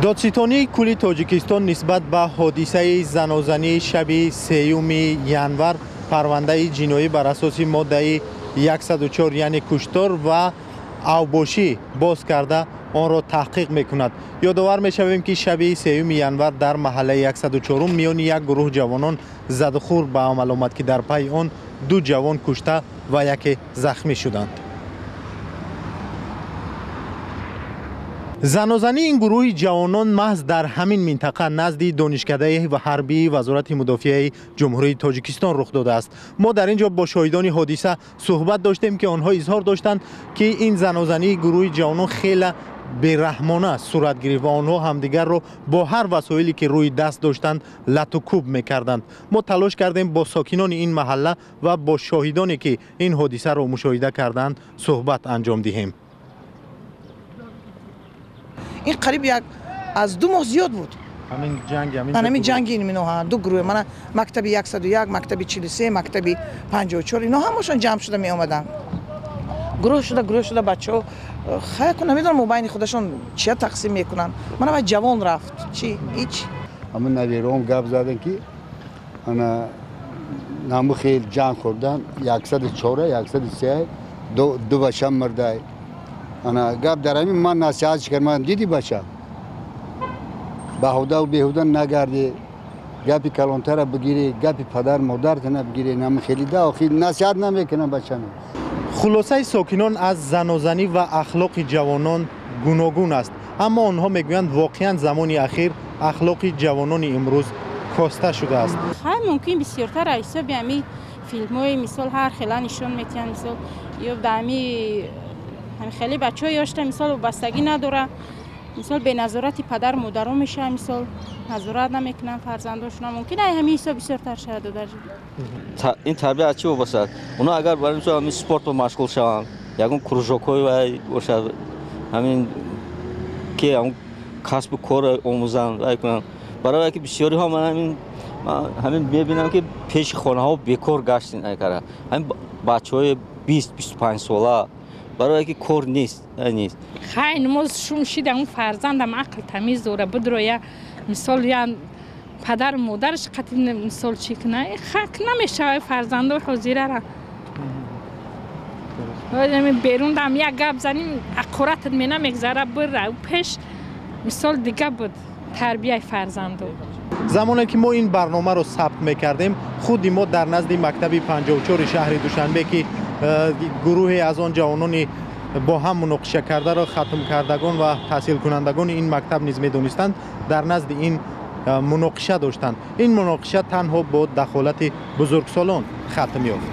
Додситонии кулли Тоҷикистон нисбат ба ҳодисаи занозании шаби 3 январ парвандаи ҷиноӣ бар асоси моддаи 104, яъне куштор ва авбошӣ боз карда онро таҳқиқ мекунад. Ёдовар мешавем, ки шаби 3 январ дар маҳаллаи 104 миёни як гурӯҳ ҷавонон задухӯр ба амал омад, ки дар пайи он ду ҷавон кушта ва яке захмӣ шуданд. Занозании ин гурӯҳи ҷавонон маҳз дар ҳамин минтақа назди донишкадаи ва ҳарбии Вазорати мудофиаи Ҷумҳурии Тоҷикистон рух додааст. Мо дар ин ҷо бо шоҳидони ҳодиса суҳбат доштем, ки онҳо изҳор доштанд, ки ин занозании гурӯҳи ҷавонон хеле бераҳмона сурат гирифт ва онҳо ҳамдигарро бо ҳар васоиле ки рӯи даст доштанд лату кӯб мекарданд. Мо талош кардем бо сокинони ин маҳалла ва бо шоҳидоне ки ин ҳодисаро мушоҳида карданд суҳбат анҷом диҳем. Ин қариб як аз 2 моҳ зиёд буд. Ҳамин ҷанг, ҳамин ҷанги инҳо ду гурӯҳ, мана мактаби 101, мактаби 43, мактаби 54, инҳо ҳамашон ҷамъ шуда меомаданд. Гурӯҳ шуда, гурӯҳ шуда бачаҳо хай ку намедонам мобайни худашон чия тақсим мекунанд. Мана вай ҷавон рафт, чи ҳеч. Ҳамин навиром гап заданд, ки ана наму хел ҷанг хӯрдан 104, 103 ду бача мурдай. Ана гап дар ҳамин ман насиҳат кардам, диди бача, баҳудаву беҳуда нагарди, гапи калонтара бигирӣ, гапи падар модартана бигирӣ. Нам хеле да охир насиҳат намекунам бачаме. Хулосаи сокинон аз занозанӣ ва ахлоқи ҷавонон гуногун аст, аммо онҳо мегӯянд воқеан замони ахир ахлоқи ҷавонони имрӯз коста шудааст. Хай мумкин бисёртар аз ҳисоби ҳамин филмҳои мисол ҳар хела нишон метиҳанд, мисол ё дар ҳамин хеле бачаҳо ёшта мисол вобастагӣ надора, мисол беназорати падар модаро мешавад, мисол назорат намекунанд фарзандошона, мумкин ай ҳамин ҳисоб бисёртар шавад. Ин тарбия аз чӣ вобаста аст? Онҳо агар барои мисол ҳамин спортро машғул шаванд, ягон кружокҳои вай бошад, ҳамин ки ҳамон касбу корро омӯзанд вай кунанд. Барои ки бисёриҳо ман ҳамин мебинам, ки пеши хонаҳо бекор гаштин айкара, ҳамин бачаҳои 20-25 сола, барои ки кор нест, нест. Хай намоз шум шида, он фарзандам ақл тамиз дора, бидроя мисол я падар модараш қатъи мисол чӣ куна, хак намешавад фарзандо ҳозирара. Берун дам як гап заним, аққуратат мена мегзара бира, пеш мисол дига буд тарбияи фарзандо. Замоне ки мо ин барномаро сабт мекардем, худи мо дар назди мактаби 54 шаҳри Душанбе, ки гурӯҳе аз он ҷавонони бо ҳам муноқиша кардаро хатмкардагон ва таҳсилкунандагони ин мактаб низ медонистанд, дар назди ин муноқиша доштанд. Ин муноқиша танҳо бо дахолати бузургсолон хатм ёфт.